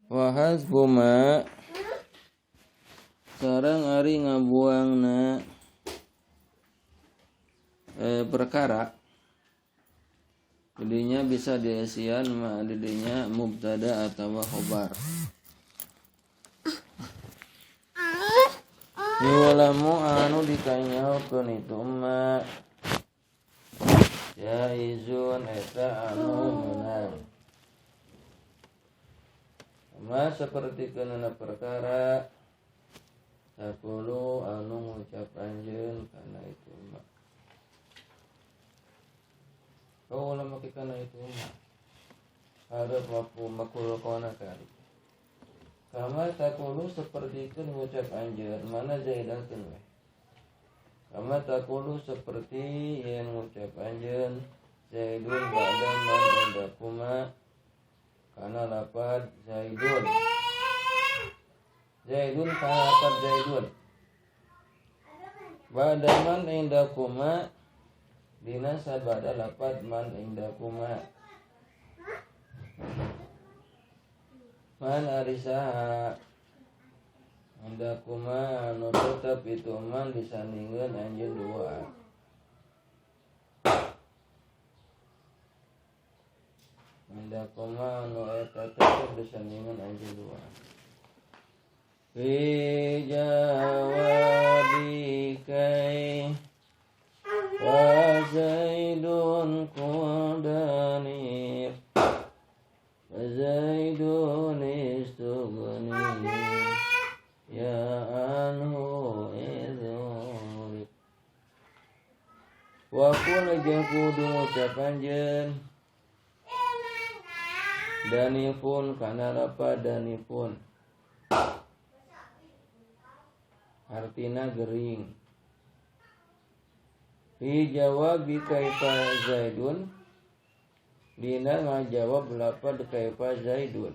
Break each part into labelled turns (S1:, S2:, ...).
S1: Wa hasbu ma sareng ari ngabuangna perkara jadinya bisa diesian ma didinya mubtada atawa khobar. Yu'lamu anu dikanyaokeun itu ma jaizun eta anu meunang. Ma seperti keunana perkara taqulu anu ngucap anjeun kana itu ma. Kau ulama kana itu ma harap mafhum makul qona kali. Kama taqulu seperti itu ngucap anjeun mana zaidatun we. Kama taqulu seperti yang ngucap anjeun zaidun ba'da man indakuma kana lapad zaidun. Zaidun kana lapad zaidun. Ba'da man indakuma dina sabada lapad man indakuma. Man ari saha indakuma anu tetep itu man disandingkeun anjeun dua. Indakuma anu eta tetep disandingkeun anjeun dua. Fi jawabi kai wa zaidun qadani zaidun istughni ya anhu idhurib. Wa qul jeung kudu ngucap anjeun danifun kana lapad danifun artina gering. Fi jawabi kaifa zaidun dina ngajawab lapad kaifa zaidun.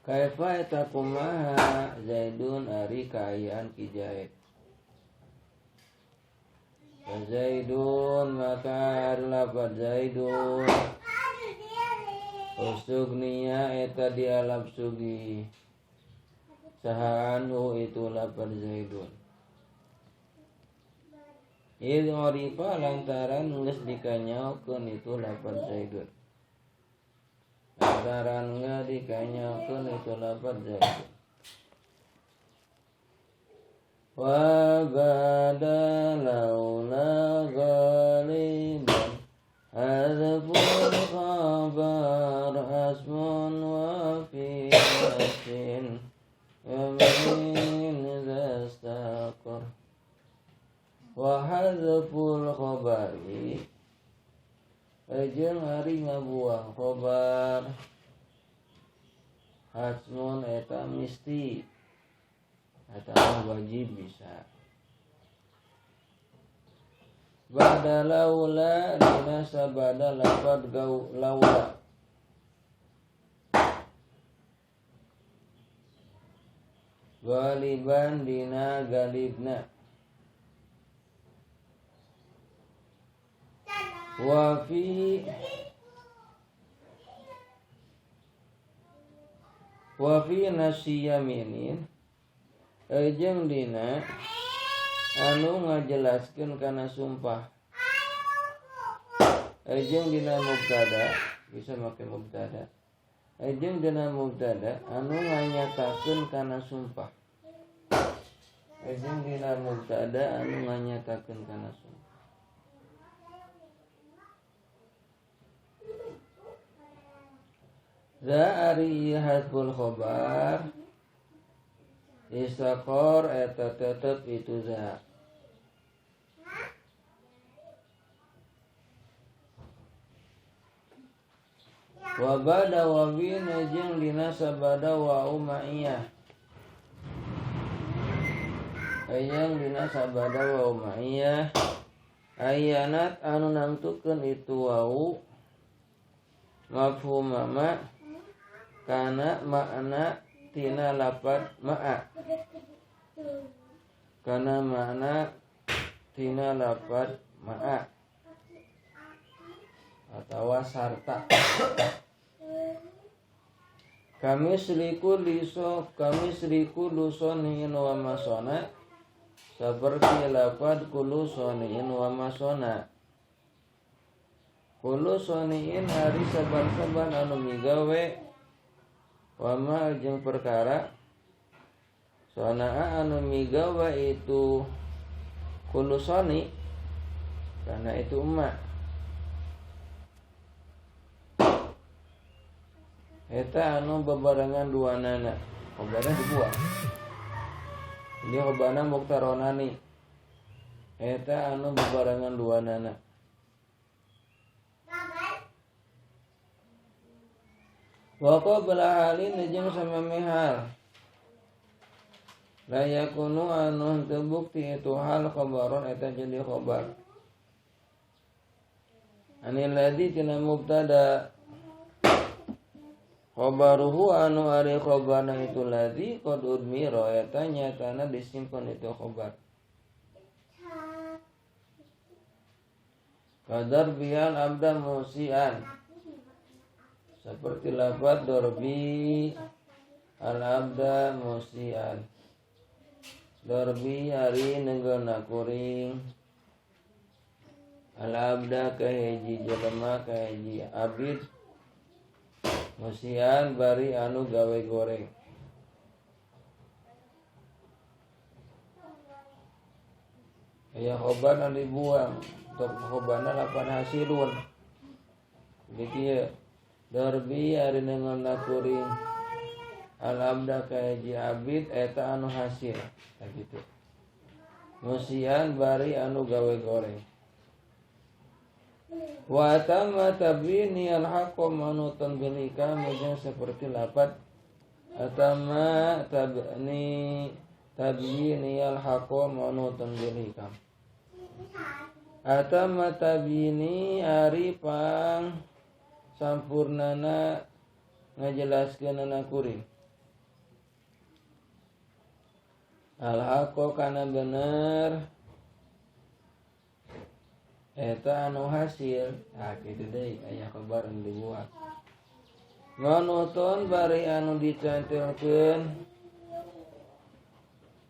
S1: Kaifa eta kumaha zaidun ari kaayaan ki Zaid. Zaidun maka ari lapad zaidun usugniya eta dialap sugi saha anhu itu lapad zaidun. Idh urifa lantaran geus dikanyaokeun itu lapad zaidun. Lantaran geus dikanyaokeun itu lapad zaidun. Wa bada laula ghaliban hadzful khabar asmun wa fi nafsin yamin zastaqar. Wa hadzful khabari jeung ari ngabuang khabar hasmun eta misti eta wajib bisa. Bada laula dina sabada lapad gau laula galiban dina galibna. Wa fi nasiyaminin jeung dina anu ngajelaskeun kana sumpah. Jeung dina mubtada bisa make mubtada. Jeung dina mubtada anu nganyatakeun kana sumpah. Jeung dina mubtada anu nganyatakeun kana sumpah. Za ari hasbul khobar isaqor eta tetep itu za. Wa bada wa bin jeung dina sabada wa umaiyah. Ayang dina sabada wa umaiyah ayanat anu namtukeun itu wau mafhum ma kana makna tina lapad ma'a. Kana makna tina lapad ma'a atawa sarta. Kami seliku liso kami seliku lusoniin wa masona seperti lafad kulu soniin wa masona. Kulu soniin ari saban-saban anu migawe wa ma jeung perkara sonaa anu migawe itu kulu soni karena itu emak. Eta anu bebarengan dua nana khobarna dibuang. Ini khobarna muktaronani. Eta anu bebarengan dua nana. Wa qabla halin jeung sameme hal. La yakunu anu teu bukti itu hal khabaron eta jadi khabar. Anil ladzi tina mubtada khabaruhu anu ari khabarna itu ladzi qad udmira eta nyatana disimpan itu khabar. Kadar bian abda musian seperti lafaz darbi al abda musian. Darbi ari nenggona kuring al abda kahiji jelema kahiji abid musian bari anu gawe goreng. Aya khobar anu dibuang tok khobarna lapan hasilun. Jadi darbi ari nenggona kuring al abda kahiji abid eta anu hasil sakitu. Musian bari anu gawe goreng. Wa tamma tabini al haqqu manutan bil hikam jeung seperti lafaz atama tabni tabyini al haqqu manutan bil hikam. Atama tabyini ari pang sampurnana ngajelaskeunana kuring. Al haqqu kana bener eta anu hasil. Nah kitu deui aya kabar anu dibuat. Monoton bari anu dicantelkeun.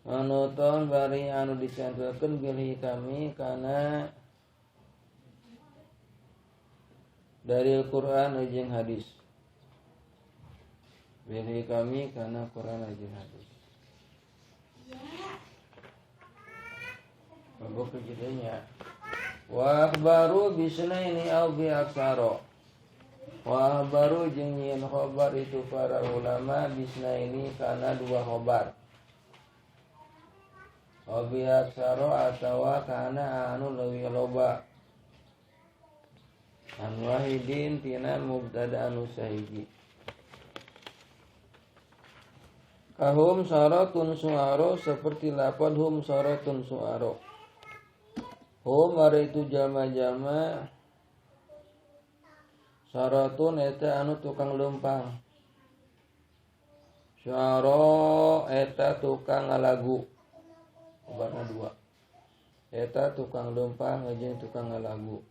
S1: Monoton bari anu dicantelkeun bilih kami kana dari Al-Qur'an jeung hadis. Bilih kami kana Qur'an jeung hadis. Mabok kejadiannya. Wa akhbaru bisnaini aw bi aksaro. Wa akhbaru jeung nyieun khobar itu para ulama bisnaini kana dua khobar. Aw bi aksaro atawa kana anu leuwih loba. An wahidin tina mubtada anu sahiji. Kahum saratun su'aro seperti lafal hum saratun su'aro. Hum ari itu jalma-jalma saratun eta anu tukang lempang. Syara eta tukang ngalagu. Kabarna dua. Eta tukang lempang jeung tukang ngalagu.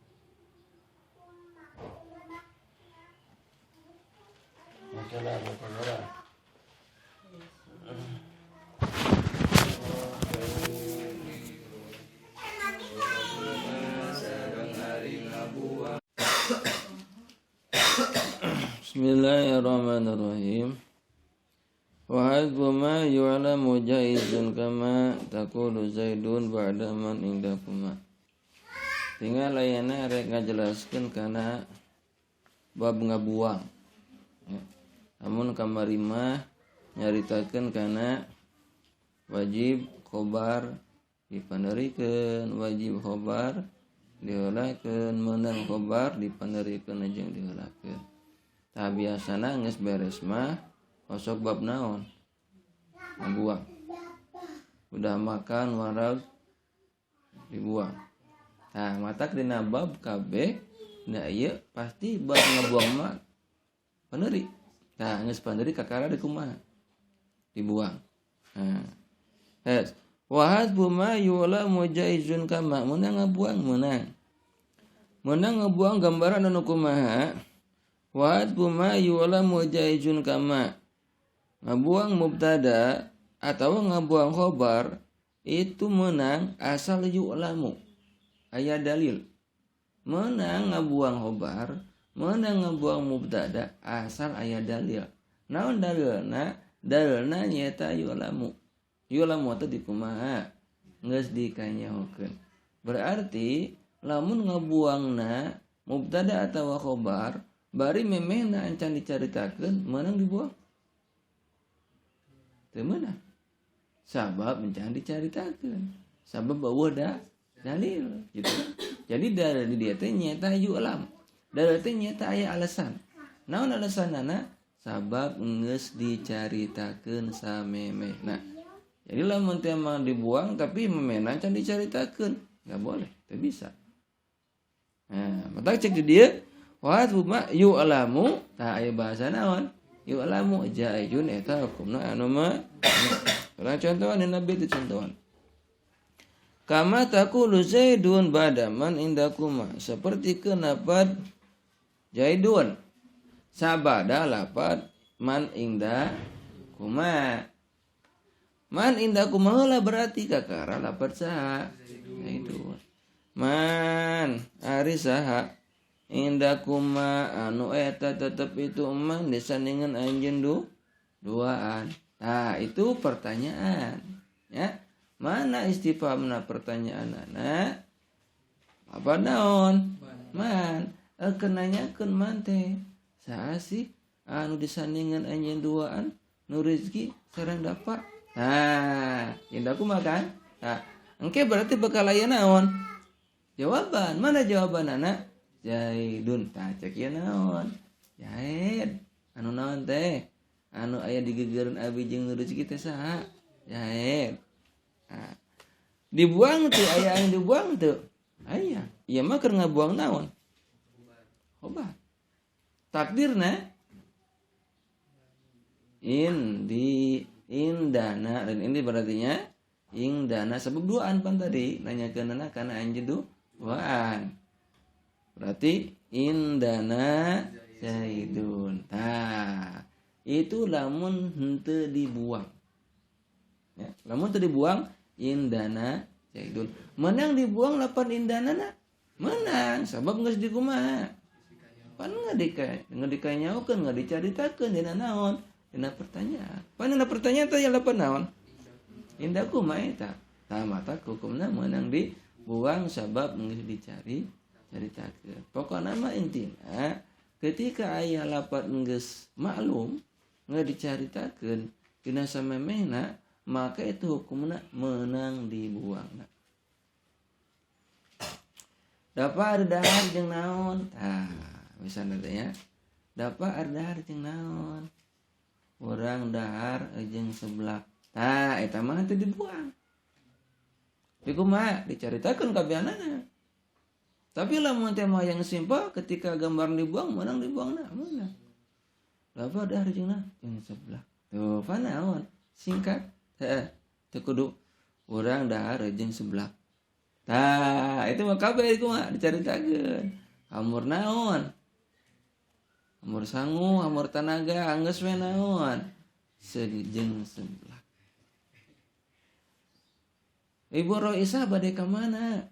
S1: Masalah apa? Bismillahirrahmanirrahim. Wa hadzu ma yu'lamu jaizun kama taqulu Zaidun ba'da man indakuma. Tinggal ayana rek ngajelaskeun kana bab ngabuang. Ya. Namun kamari mah nyaritakeun kana wajib khobar dipanderikeun, wajib khobar diheulakeun, meunang khobar dipanderikeun jeung diheulakeun. Tah biasana geus beres mah kosok bab naon? Ngabuang. Udah makan wareg dibuang. Tah matak dina bab kabeh na ieu pasti bab ngabuang mah pandeuri. Tah geus pandeuri kakara di kumaha? Dibuang. Nah. Hes. Wa hasbu ma yu'lamu jaizun kama meunang ngabuang meunang. Meunang ngabuang gambaran anu kumaha? Wa hasbu ma yu'lamu jaizun kama. Ngabuang mubtada atau ngabuang khobar itu menang asal yu'lamu. Aya dalil. Menang ngabuang khobar, menang ngabuang mubtada asal aya dalil. Naon dalilna? Dalilna nyaeta yu'lamu. Yu'lamu teh dikumaha? Geus dikanyahokeun. Berarti lamun ngabuangna mubtada atawa khobar bari memehna encan dicaritakeun meunang dibuang. Teu meunang. Sabab encan dicaritakeun. Sabab eueuh dalil gitu. Jadi dalil di dieu teh nyaeta yu'lam. Dalil teh nyaeta aya alasan. Naon alasanana? Sabab geus dicaritakeun samemehna. Jadi lamun teh mah dibuang tapi memehna encan dicaritakeun, enggak boleh, teu bisa. Nah, mata cek di dieu wa ma yu'lamu, tah aya bahasa naon? Yu'lamu jaizun eta hukumna anu mah. Urang contohan dina bait contohan. Kama taqulu Zaidun badaman indakuma, seperti kenapa Zaidun sabada lapat man indakuma. Man indakuma heula berarti kakara lapat saha? Zaidun. Man ari saha indakuma anu eta tetep itu man disandingan anjeun duaan. Nah, itu pertanyaan ya. Mana istifhamna pertanyaanana? Apa naon? Man. Kenanyakeun man teh. Saha sih anu disandingan anjeun duaan nu rezeki sareng dapat. Nah, indakuma kan? Nah, engke berarti bakal aya naon? Jawaban. Mana jawabanana? Zaidun. Tah cek ieu naon? Zaid. Anu naon teh? Anu aya digegereun abi jeung nu rezeki teh saha? Zaid. Nah, dibuang tuh, aya anu dibuang tuh. Aya. Ieu mah keur ngabuang naon? Obat. Takdirna indi indana dan ini berartinya indana sebab duaan pan tadi nanyakeunana kana anjeun duaan. Berarti indana Zaidun. Tah, itu lamun henteu dibuang. Ya, lamun teu dibuang indana Zaidun. Menang dibuang lapan indana na? Menang sabab geus dikumaha? Pan ngadikanyaokeun, ngadicaritakeun dina naon? Dina pertanyaan. Pan dina pertanyaan teh lapan naon? Indakuma eta. Tah mata hukumna meunang dibuang sabab geus dicari caritakeun. Pokona mah intina ketika aya lapat geus maklum geus dicaritakeun dina samemehna maka itu hukumna menang dibuangna. Dapat dahar jeung naon? Tah, misalna teh nya. Dapat dahar jeung naon? Urang dahar jeung seblak. Tah, eta mah teu dibuang. Dikumaha? Dicaritakeun kabehanana. Tapi lamun teh mah yang simpel ketika gambar dibuang menang dibuangna, meunang. Dapat dahar jeung naon? Jeung seblak. Tuh, panaon? Singkat. Heeh, teu kudu urang dahar jeung seblak. Tah, itu mah kabeh kumaha dicaritakeun. Amur naon? Amur sangu, amur tanaga, anggeus we naon? Jeung seblak. Ibu Roisa bade ka mana?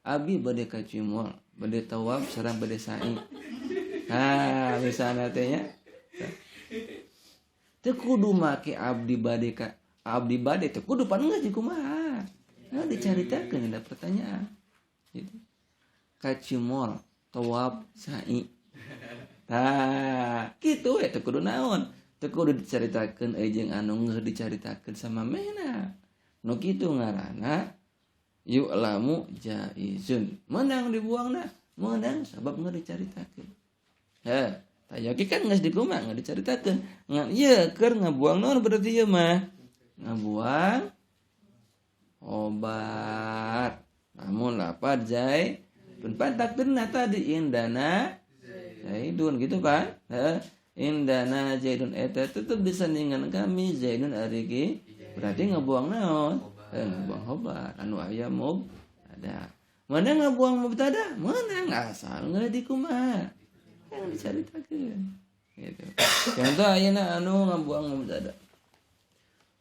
S1: Abi bade ka Cimol, bade tawaf sareng bade sa'i. Ah, misalna teh nya. Teu kudu make abdi bade ka abdi bade teu kudu pan geus kumaha. Nah, dicaritakeun ada pertanyaan. Gitu. Ka Cimol, tawaf, sa'i. Tah, kitu we teu kudu naon. Teu kudu dicaritakeun jeung anu ngeuh dicaritakeun sama mehna. Nu kitu ngaranna yu'lamu jaizun. Menang dibuangna, menang sabab ngeuh dicaritakeun. Heh, tayaki kan geus dikumaha ngeuh dicaritakeun. Ngan ieu keur ngabuang naon berarti ieu mah? Ngabuang obat. Namun lapar jai pun pantak dena tadi indana Zaidun gitu kan? Heeh. Indana Zaidun eta tetep disandingan kami Zaidun ari berarti ngabuang naon? Ngabuang obat anu aya mub ada. Mana ngabuang mubtada? Menang asal nggak dikumaha. Yang dicaritakeun. Gitu. Contoh ayeuna anu ngabuang mubtada.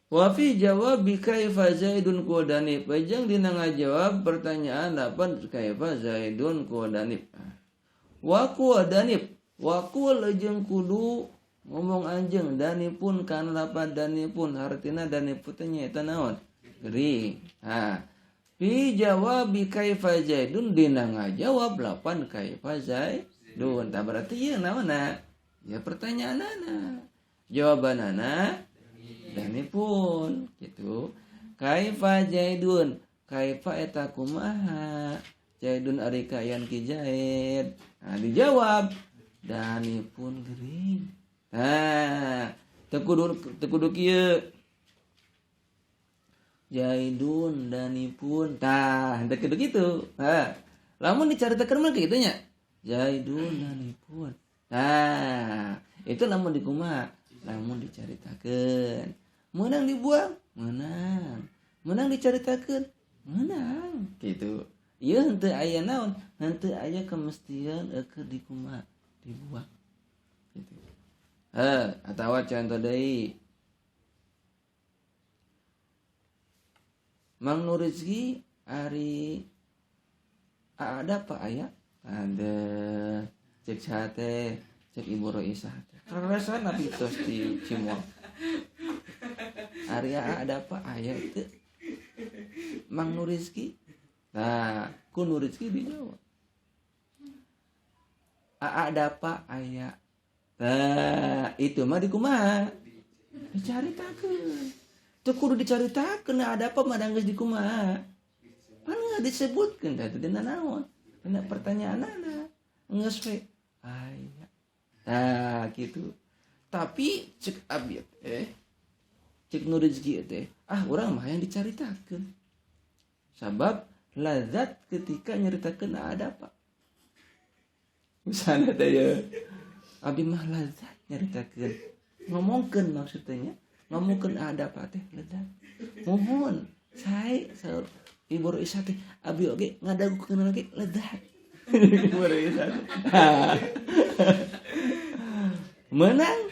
S1: Wa fi jawabi kaifa Zaidun qudanib. Jeung dina ngajawab pertanyaan lapan kaifa Zaidun qudanib. Wa qudanib wa qul jeung kudu ngomong anjeun danipun kan lapan danipun hartina danipun teh nyaeta naon? Gering. Ha. Fi jawabi kaifa Zaidun dina ngajawab lapan kaifa Zaidun. Tah berarti ieu naonna? Ya pertanyaanana. Jawabanana danipun gitu. Kaifa Zaidun? Kaifa eta kumaha? Zaidun ari kaayaan ki Zaid. Nah, dijawab danipun gering. Nah, teu kudu kieu. Zaidun danipun tah teu kudu kitu. Ha. Lamun dicaritakeun mah kitu nya. Zaidun danipun. Nah, itu lamun dikumaha? Lamun dicaritakeun. Meunang dibuang? Meunang. Meunang dicaritakeun? Meunang. Gitu. Ieu henteu aya naon? Henteu aya kemestian keur dikumaha? Dibuang. Gitu. Heh, atawa contoh deui. Mang Nurizki ari ada apa aya? Ada. Cek sate, cek Ibu Roisah teh. Karasa nabi tos di Cimol. Ari ada apa aya teu? Mang Nurizki. Nah, ku Nurizki dijawab. Ada apa aya? Nah, itu mah dikumaha? Dicaritakeun. Teu kudu dicaritakeun ada apa mah geus dikumaha? Pan geus disebutkeun teh dina naon? Dina pertanyaanana. Geus we aya. Nah, gitu. Tapi cek abi teh, cek nu rezeki teh, ah urang mah yang dicaritakeun. Sabab lazat ketika nyaritakeun ada apa? Misalnya teh ya, abi mah lazat nyaritakeun. Ngomongkeun maksudnya, ngomongkeun ada apa teh lazat. Mohon, sae saur Ibu Roisa teh abi oge ngadagukeun oge lazat. Ibu Roisa. Menang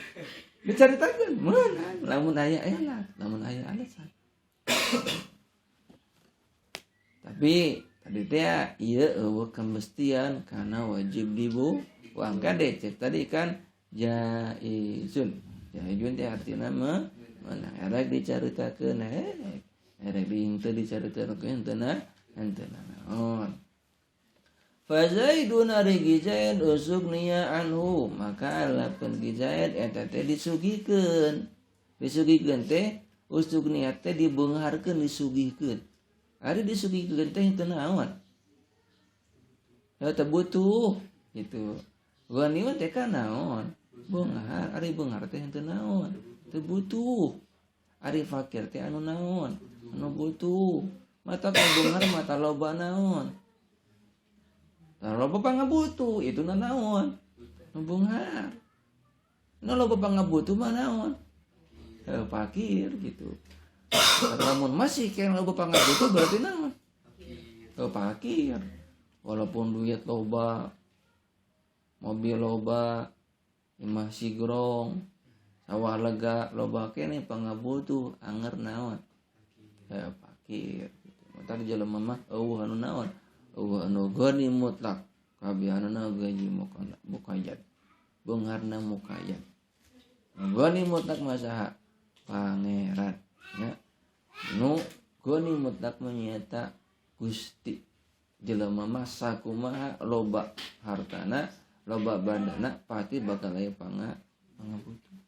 S1: dicaritakeun, menang. Lamun aya elak, lamun aya alasan. Tapi tadi teh ieu eueuh kemestian karena wajib dibuang. Kade cek tadi kan jaizun. Jaizun teh artina menang. Erek dicaritakeun heh. Erek henteu dicaritakeun henteu na henteu naon. Fa Zaidun ari Zaid usugniya anhu, maka lapan Zaid eta teh disugihkeun. Disugihkeun teh usugniya teh dibeungharkeun disugihkeun. Ari disugihkeun teh henteu naon? Teu butuh gitu. Ghaniun teh kan naon? Beunghar, ari beunghar teh henteu naon? Teu butuh. Ari fakir teh anu naon? Anu butuh. Mata ka beunghar mata loba naon? Nah, loba pangabutuh itu na naon? Nu beunghar. Nu loba pangabutuh mah naon? Fakir gitu. Lamun masih kena loba pangabutuh berarti naon? Fakir. Walaupun duit loba, mobil loba, imah sigrong, sawah lega loba kene pangabutuh anger naon? Fakir gitu. Mata di jelema mah eueuh anu naon? Eueuh anu gani mutlak, kabihanana gaji muqayyad. Beungharna muqayyad. Gani mutlak mah saha? Pangeran ya. Nu gani mutlak mah nyaeta Gusti. Jelema mah sakumaha loba hartana, loba bandana pasti bakal aya pangabutuh.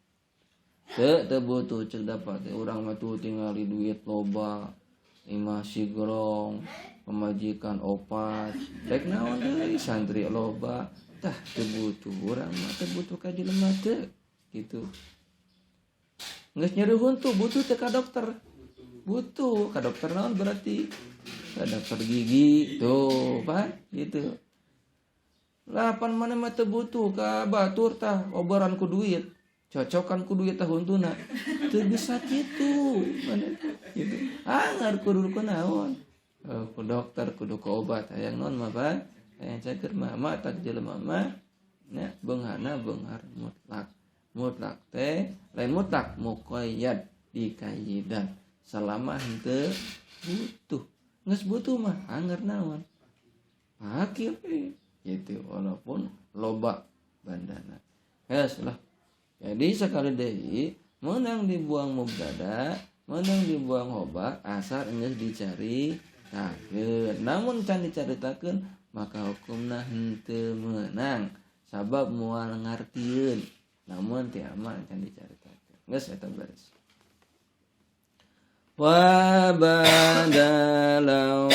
S1: Teu butuh cek dapat urang mah tuh tingali duit loba, imah sigrong, pemajikan opat, rek naon deui santri loba, tah teu butuh urang mah teu butuh ka jelema teu gitu. Geus nyeri huntu butuh teu ka dokter. Butuh ka dokter naon berarti? Ka dokter gigi tuh, Pak, gitu. Lah pan mana mah teu butuh ka batur tah obaran ku duit. Cocokan ku duit tah huntuna. Teu bisa kitu. Mana gitu. Angar kudu ku naon? Ku dokter kudu ku obat hayang naon mah Pak? Hayang cager mah mah tak jelema mah nya beungharna beunghar mutlak. Mutlak teh lain mutlak muqayyad dikaidan selama henteu butuh. Geus butuh mah anger naon? Pake we gitu walaupun loba bandana. Geus lah. Jadi sekali deui meunang dibuang mubtada, meunang dibuang khobar asal geus dicaritakeun. Namun can dicaritakeun maka hukumna henteu meunang sabab moal ngartieun. Namun teu aman can dicaritakeun. Geus eta beres. Wa badalaula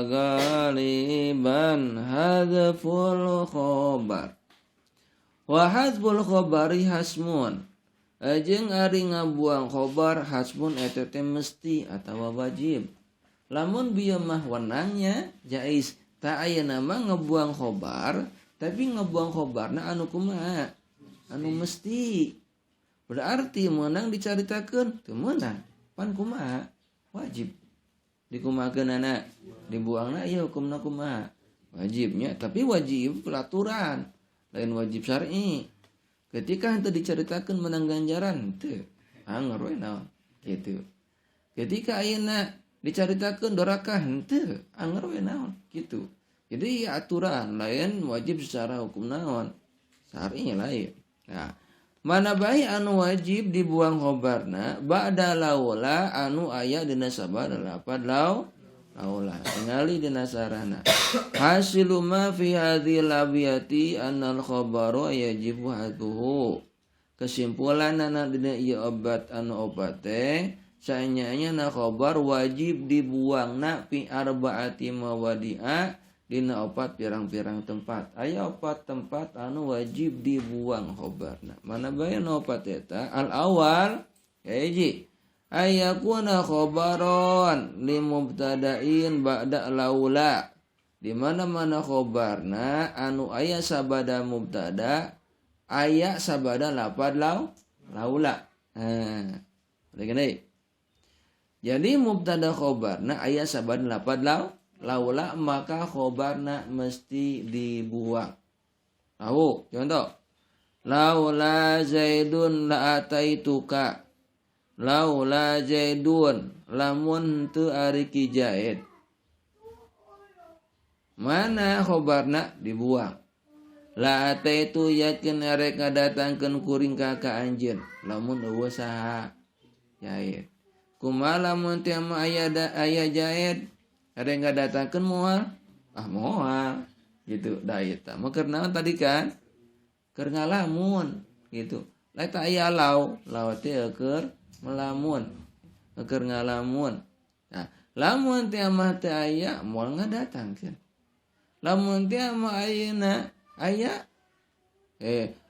S1: ghaliban hadzful khobar. Wa hadzful khobari hasmun. Jeung ari ngabuang khobar hasmun eta teh mesti atawa wajib. Lamun bieu mah wenangnya jais. Ta ayeuna mah ngebuang khobar, tapi ngebuang khobarna anu kumaha? Anu mesti. Berarti meunang dicaritakeun, teu meunang. Pan kumaha? Wajib. Dikumahakeunana, dibuangna ieu hukumna kumaha? Wajibnya, tapi wajib pelaturan, lain wajib syar'i. Ketika henteu dicaritakeun menang ganjaran, teu. Anger we naon kitu. Ketika ayeuna dicaritakeun doraka henteu, anger we naon kitu. Jadi aturan lain wajib secara hukum naon? Syar'i lain. Nah, mana bae anu wajib dibuang khobarna ba'da laula anu aya dina sabada lapad law laula tingali dina sarahna hasilu ma fi hadhil abiyati annal khabaru yajibu hadhuhu. Kesimpulanana dina ieu obat anu obat teh saenya-nya na khabar wajib dibuangna fi arbaati mawadi'a dina opat pirang-pirang tempat. Aya opat tempat anu wajib dibuang khobarna. Mana bae nu opat eta? Al awal hiji ayakuna khobaron li mubtada'in ba'da laula. Di mana-mana khobarna anu aya sabada mubtada aya sabada lapad law laula. Nah, deui. Jadi mubtada khobarna aya sabada lapad law laula maka khobarna mesti dibuang. Tahu contoh laula zaidun la ataituka. Laula zaidun lamun teu ari ki Zaid. Mana khobarna dibuang. La ataitu yakin arek ngadatangkeun kuring ka ka anjeun lamun eueuh saha Zaid. Kumaha lamun teu mah aya aya Zaid ada yang nggak datangkan moal, ah moal, gitu. Dah eta mah keur naon tadi kan? Keur ngalamun, gitu. Lah eta aya lau, lau teh keur melamun, keur ngalamun. Nah, lamun teh mah teh aya moal ngadatangkeun. Lamun teh mah ayeuna aya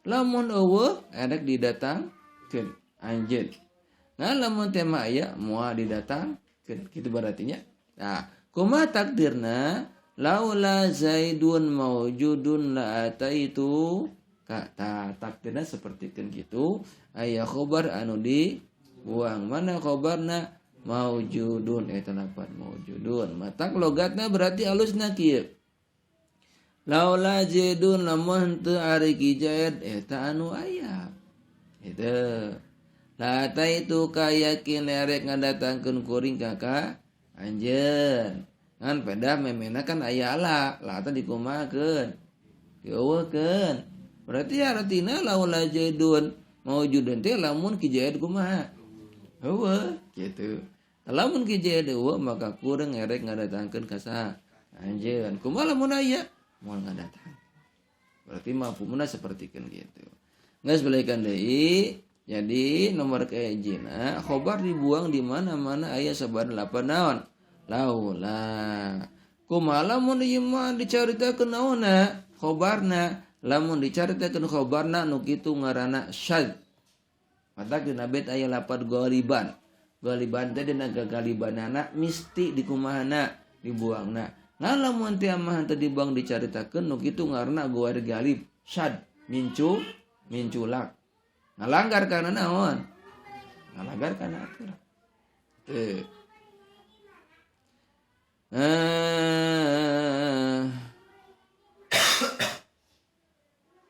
S1: lamun eueuh erek didatangkeun anjeun. Nah, lamun teh mah aya moal didatangkeun, kitu berartinya. Nah, kuma takdirna laula zaidun maujudun la ataitu kata takdirna seperti kan gitu aya khobar anu dibuang mana khobarna maujudun eta lapat maujudun matak logatna berarti alusna kieu laula zaidun lamun teu ari ki Zaid eta anu aya eta la ataitu ka yakin erek ngadatangkeun kuring ka ka anjeun. Ngan pedah memena kan aya la, la teh dikumahakeun. Dieuweuhkeun. Berarti artina laula zaidun maujudun teh lamun ki Zaid kumaha? Eueuh kitu. Lamun ki Zaid eueuh maka kurang erek ngadatangkeun ka saha? Anjeun. Kumaha lamun aya? Moal ngadatang. Berarti mafhumna sapertikeun kitu. Geus balikan deui. Jadi nomor kahijina khobar dibuang di mana-mana aya sabar lapan naon? Laula. Kumaha lamun ieu mah dicaritakeun naonna? Khobarna. Lamun dicaritakeun khobarna nu kitu ngaranna syad. Matak dina bait aya lapad ghaliban. Ghaliban teh dina gagalibanana misti dikumahana dibuangna. Ngan lamun teh mah teu dibuang dicaritakeun nu kitu ngaranna ghair galib syad mincu minculak. Ngalanggar kana naon? Ngalanggar kana aturan. Teu.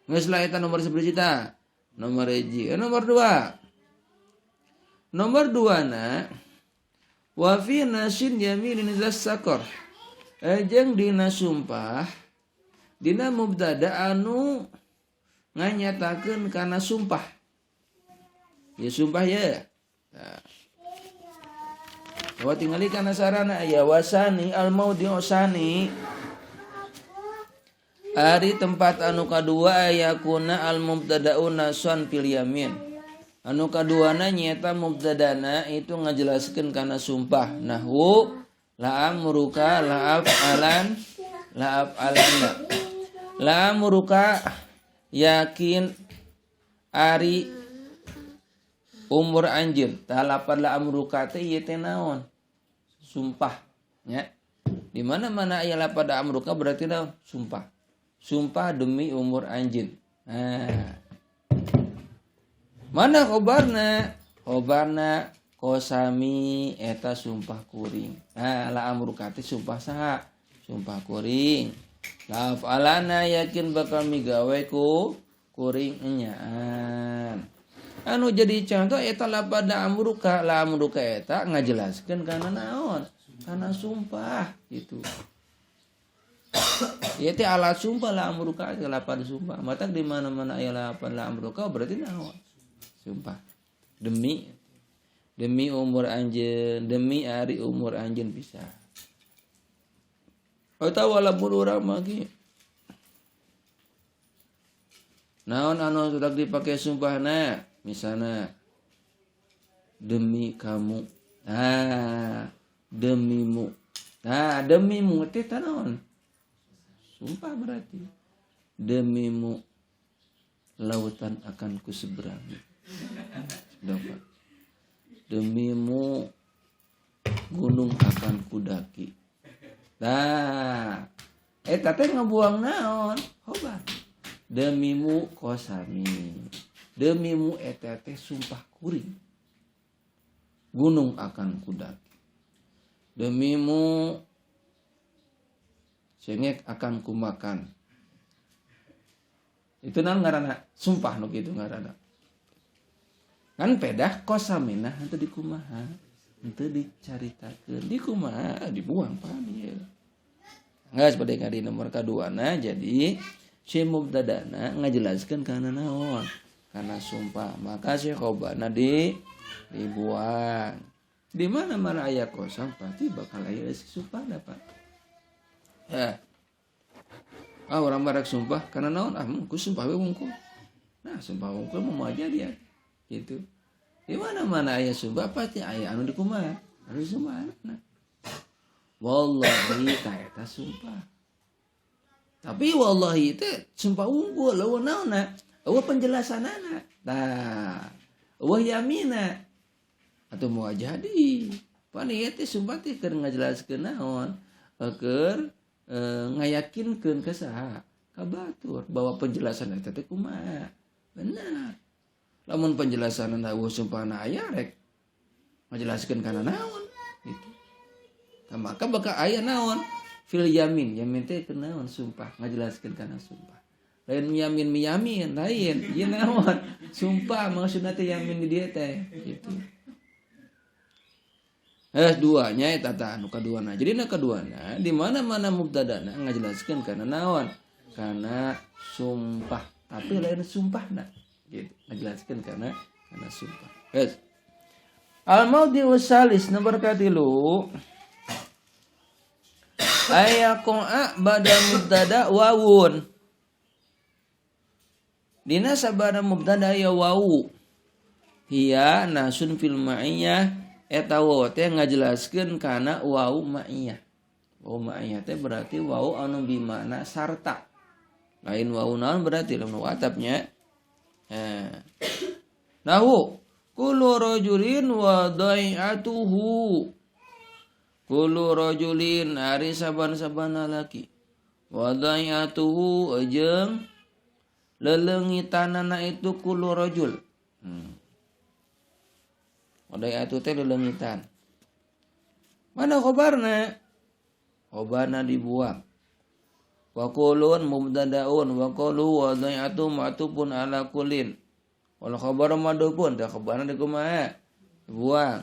S1: Geus lah eta nomor 10 juta. Nomor hiji, nomor dua. Nomor dua na wa fi nasin yaminin zasakor. Jeung dina sumpah dina mubtada anu nganyatakeun kana sumpah. Ya sumpah ya. Nah. Wa tingali kana sarana aya wasani al maudhi'u sani. Ari tempat anu kadua aya kuna al mubtada'u nasan fil yamin. Anu kaduana nyaeta mubtadana itu ngajelaskeun kana sumpah. Nahwu la amruka la af'alan la af'alanna. La amruka yakin ari umur anjeun. Tah lapar la amruka teh ieu teh naon? Sumpah nya. Di mana-mana aya lapar la amruka berarti naon? Sumpah. Sumpah demi umur anjeun. Nah. Mana khobarna? Khobarna kosami eta sumpah kuring. Nah, la amruka teh sumpah saha? Sumpah kuring. La af'alana yakin bakal migawe ku kuring enyaan. Anu jadi contoh eta lapada amruka, la amruka eta ngajelaskeun kana naon? Kana sumpah gitu. Ieu teh alat sumpah la amruka teh lapada sumpah. Matak di mana-mana aya lapada la amruka berarti naon? Sumpah. Demi demi umur anjeun, demi ari umur anjeun bisa. Atawa lamun urang mah ge naon anu sudah dipakai sumpahna, misalnya demi kamu, nah demimu, nah demimu teh naon? Sumpah berarti demimu lautan akan kuseberangi. Dapat. Demimu gunung akan kudaki. Nah, eta teh ngabuang naon? Khobar. Demimu kosami. Demimu eta teh sumpah kuring. Gunung akan kudaki. Demimu cengek akan kumakan. Itu naon ngaranna? Sumpah nu kitu ngaranna. Kan pedah kosamina henteu dikumaha, henteu dicaritakeun, dikumaha dibuang pan ieu. Geus bade ka di nomor kaduana jadi si mubtadana ngajelaskeun kana naon? Kana sumpah. Maka si khobarna dibuang. Di mana-mana aya kosong pasti bakal aya si sumpahna, Pak. Ya. Ah urang barek sumpah kana naon? Ah ku sumpah we wungkul. Nah, sumpah wungkul mah aja dia. Gitu. Di mana-mana aya sumpah pasti aya anu dikumaha? Anu disumpahna. Wallahi ta eta sumpah. Tapi wallahi teh sumpah unggul eueuh naonna? Eueuh penjelasanana. Tah, eueuh yamina. Atuh moal jadi. Pan ieu teh sumpah teh keur ngajelaskeun naon? Keur ngayakinkeun ka saha? Ka batur bahwa penjelasan eta teh kumaha? Benar. Lamun penjelasanna eueuh sumpahna aya rek ngajelaskeun kana naon gitu. Nah, maka bakal aya naon? Fil yamin, yamin teh keur naon sumpah, ngajelaskeun kana sumpah. Lain yamin miyamin, lain. Ieu naon? Sumpah maksudna teh yamin di dieu teh gitu. Duanya eta tah anu kaduana. Jadi na kaduana di mana-mana mubtadana ngajelaskeun kana naon? Kana sumpah, tapi lain sumpahna gitu. Ngajelaskeun kana sumpah. Geus. Al maudhi'u salis nomor katilu. Ayaqa bada mubtada wawun. Dina sabada mubtada ya wawu. Hiya nasun fil ma'iyah eta wawu teh ngajelaskeun kana wawu ma'iyah. Wawu ma'iyah teh berarti wawu anu bimana sarta. Lain wawu naon berarti lamun atapnya. Nahu kullu rajulin wa dai'atuhu. Kullu rajulin ari saban-saban lalaki. Wa dai'atuhu jeung leleungitanana itu kullu rajul. Wa dai'atu teh leleungitan. Mana khobarna? Khobarna dibuang. Wa qulun mubtadaun wa qulu wa dai'atu ma'tufun ala kullin. Wal khabaru madhufun tah khabarna dikumaha? Dibuang.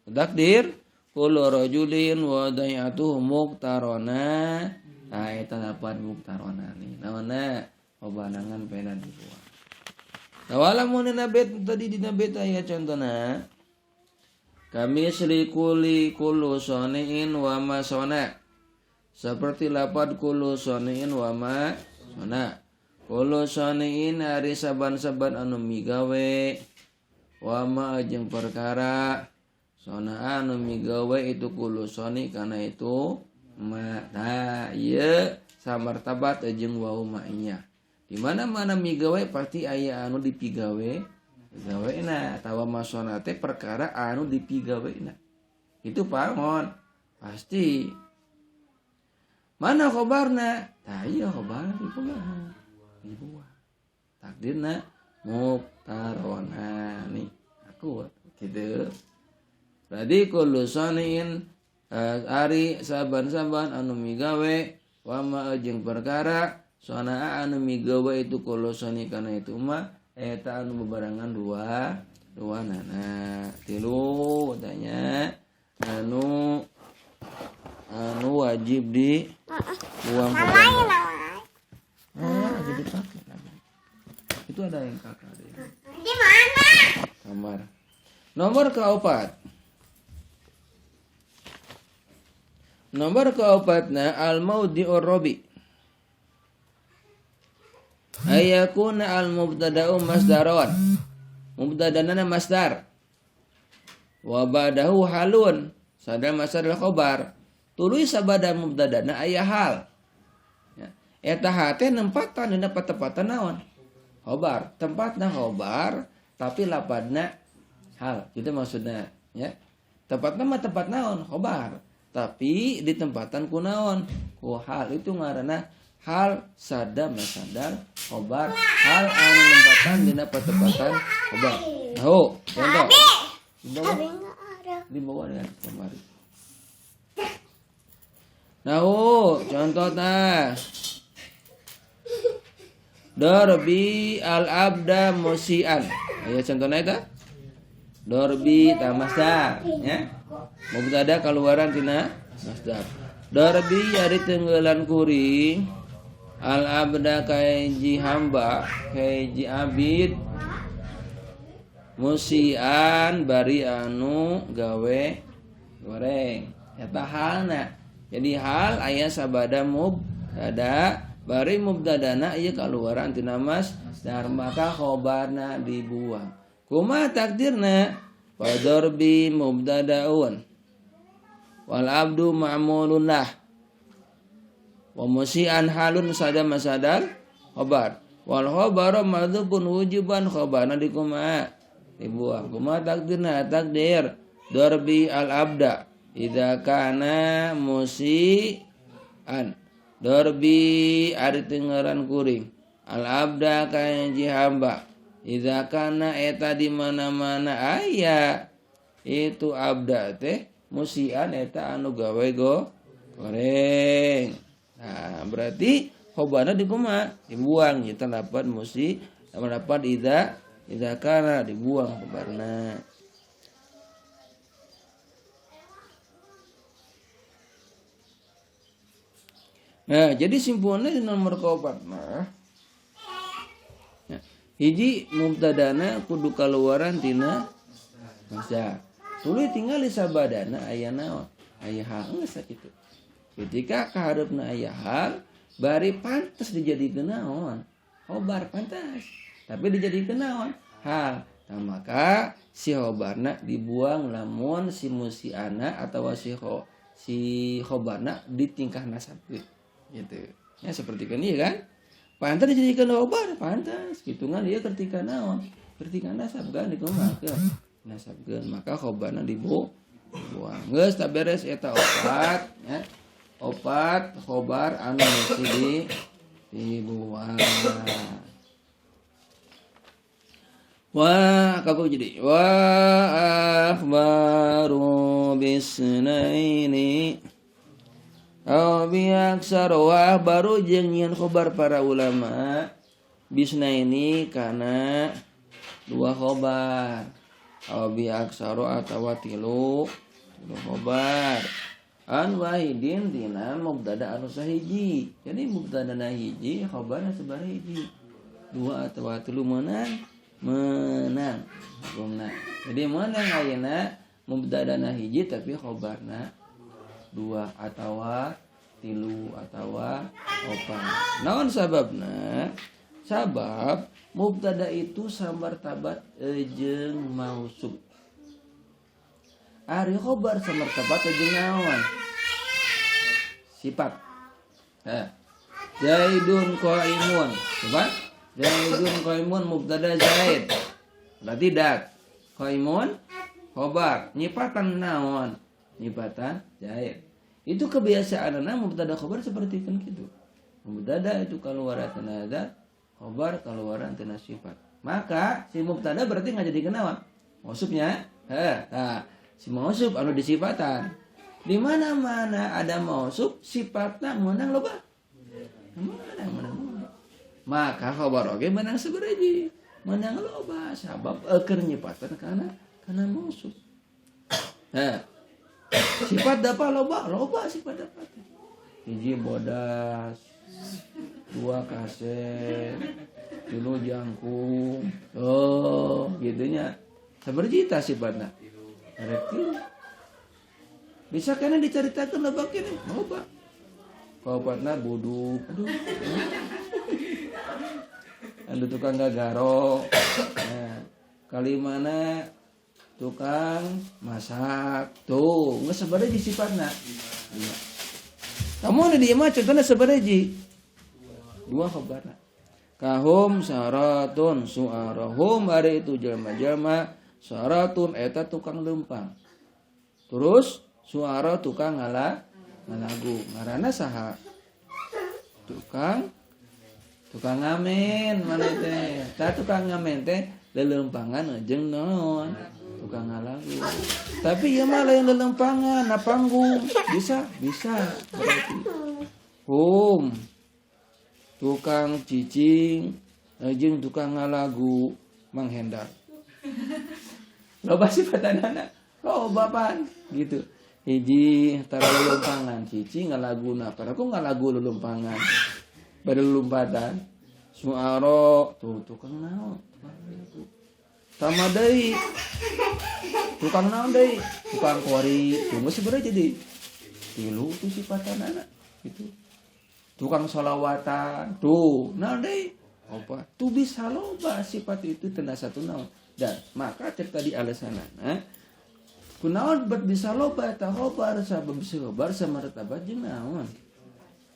S1: Takdir kullu rajulin wa dai'atuhu muqtarona. Nah eta lapan muqtarona nih. Naonna? Khobarangan pena dibuang. Nah walamun dina bait tadi dina bait aya contona. Kami slikuli kullu soni'in wa ma sona. Seperti lapad kullu soni'in wa ma sona. Kullu soni'in ari saban-saban anu migawe wa ma jeung perkara sona anu migawe itu kullu soni kana itu ma. Nah ieu samartabat jeung wau ma'iyah. Di mana-mana migawe pasti aya anu dipigawe gawena atawa masona teh perkara anu dipigawena. Itu pangon pasti. Mana khobarna? Tah ieu khobarna dikumaha? Dibuang. Takdirna muqtarona nih. Aku gitu. Berarti kullu saniin ari saban-saban anu migawe wa ma jeung perkara sona anu migawe itu kullu sani kana itu mah eta anu bebarengan dua nana. Tilu tanya anu wajib di buang. Ah, jadi pakai lagi. Itu ada yang kakak ada yang.
S2: Di mana?
S1: Kamar. Nomor keempat. Nomor keempatna al maudhi'ur rabi. Ayakuna al mubtada'u masdaron. Mubtada'na masdar. Wa ba'dahu halun. Sadar masdar al khabar. Tuluy sabada mubtada'na aya hal. Ya. Eta hate nempatan dina patepatan naon? Khobar. Tempatna khobar tapi lapadna hal. Itu maksudna ya. Tempatna mah tempat naon? Khobar. Tapi di tempatan ku naon? Ku hal. Itu ngaranna hal sada masadar khobar. Hal anu nempatan dina patepatan khobar. Tahu? Contoh. Di bawah dengan kemari. Nah, contoh tah. Darbi al-abda musian. Ayo contohnya itu. Darbi ta masdar ya. Mubtada kaluaran tina masdar. Darbi ari tenggelan kuring al-abda kaiji hamba, kaiji abid musian bari anu gawe goreng. Eta halna. Jadi hal aya sabada mubtada bari mubtadana ieu kaluaran tina masdar maka khobarna dibuang. Kumaha takdirna? Fadarbi mubtadaun wal abdu ma'mulun lah wa musian halun sada masadar khobar wal khobaru madzubun wujuban khobarna dikumaha dibuang. Kumaha takdirna? Takdir darbi al abda idza kana musian. Darbi ari tengeran kuring al abda kaji hamba idza kana eta di mana-mana aya itu abda teh musian eta anu gawe goreng. Nah, berarti khobarna dikumaha? Dibuang. Kita dapat musi, dapat idza kana dibuang khobarna. Nah, jadi simpulannya di nomor keempat mah. Nah, hiji mubtadana kudu kaluaran tina masdar. Tuluy tinggal di sabadana aya naon? Aya hal geus sakitu. Ketika kahareupna aya hal bari pantes dijadikeun naon? Khobar pantas. Tapi dijadikeun naon? Hal. Nah, maka si khobarna dibuang lamun si musiana atawa si khobarna ditingkah nasabkeun. Gitu. Ya seperti kan iya kan? Pantas dijadikan khobar, pantas. Hitungan dia ketika naon? Ketika nasab kan dikumahakeun. Nasabkeun maka khobarna dibuang. Geus tak beres eta opat ya. Opat khobar anu mesti dibuang. Wa kamu jadi wa akhbaru bisnaini aw bi aksar wa baru jeung nyian khobar para ulama bisnaini kana Dua khobar. Aw bi aksaro atawa tilu khobar. An wahidin dina mubtada anu sahiji. Jadi mubtadana hiji, khobarna sabaraha hiji. Dua atawa tilu menang. Menang hukumna. Jadi menang ayeuna mubtadana hiji tapi khobarna dua atawa tilu atawa opat. Naon sababna? Sabab mubtada itu samartabat jeung mausuf. Ari khobar samartabat jeung naon? Sifat. Zaidun qaimun. Coba. Zaidun qaimun mubtada Zaid. Berarti dat. Qaimun khobar. Nyipatan naon? Nyipatan Zaid. Itu kebiasaanna mubtada khobar seperti kan gitu. Mubtada itu kaluaran tina zat, khobar kaluaran tina sifat. Maka si mubtada berarti enggak jadi kenawan. Mausufnya, nah, si mausuf anu disifatan. Di mana-mana ada mausuf sifatna meunang loba. Menang. Maka khobar oge menang sabaraha? Menang loba sabab keur nyipatan kana mausuf. Heh. Sifat dapat loba sifat dapat. Hiji bodas, dua kaset, tilu jangkung. Oh, gitunya. Sabaraha tah sifatna? Rek tilu. Bisa kana dicaritakeun loba keneh, loba. Kaopatna buduk. Aduh. Anu tukang gagaro. Nah, kalimana tukang masak. Tuh, geus sabaraha sifatna. Lima. Kamu di ieu mah contohna sabaraha? Dua khabarna. Kahum saratun suarahum ari itu jelema-jelema saratun eta tukang lempang. Terus suara tukang ngalagu. Ngaranna saha? Tukang ngamen mana teh? Tah tukang ngamen teh lelempangan jeung naon? Tukang ngalagu. Tapi ieu mah lain lelempangan, na panggung. Bisa berarti. Hum. Tukang cicing jeung tukang ngalagu Mang Hendar. Loba sifatanana. Loba pan gitu. Hiji tara lelempangan cicing ngalaguna, padahal ku ngalagu lelempangan. Bade lompatan suaro tuh tukang naon, tukang lagu. Tama deui tukang naon deui, tukang kori. Tunggu sebenarnya jadi tilu tuh sifatanana gitu. Tukang sholawatan tuh naon deui opat tuh bisa loba sifat itu teu satu naon. Dan maka cek tadi alasanana kunaon bet bisa loba eta khobar sabab khobar samartabat jeung naon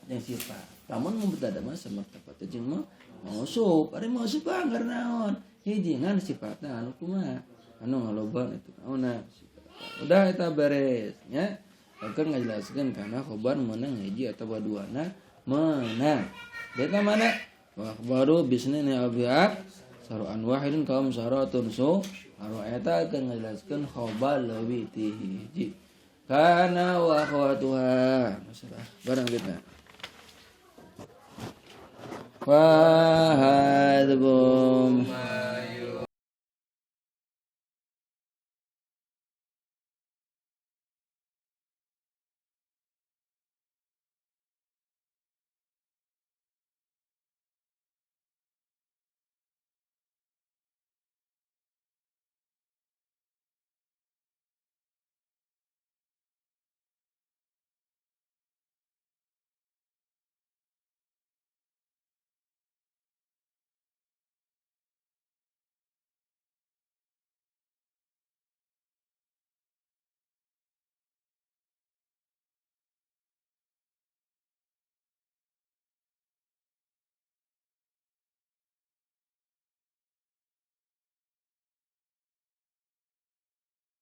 S1: jeung sifat. Lamun mubtada mah samartabat jeung mausuf. Ari mausuf anggar naon? Hiji ngan sifatna anu kumaha? Anu ngaloban itu naonna sifatna. Udah eta beres nya. Akan ngajelaskeun kana khobar meunang hiji atawa duana meunang. Eta mana? Wa akhbaru bisnini abiak saruan wahidin kaum saratun su aro eta akan ngajelaskeun khobar leuwih ti hiji. Kana wa akhwatuha. Masalah barang kita. Wa hadbum.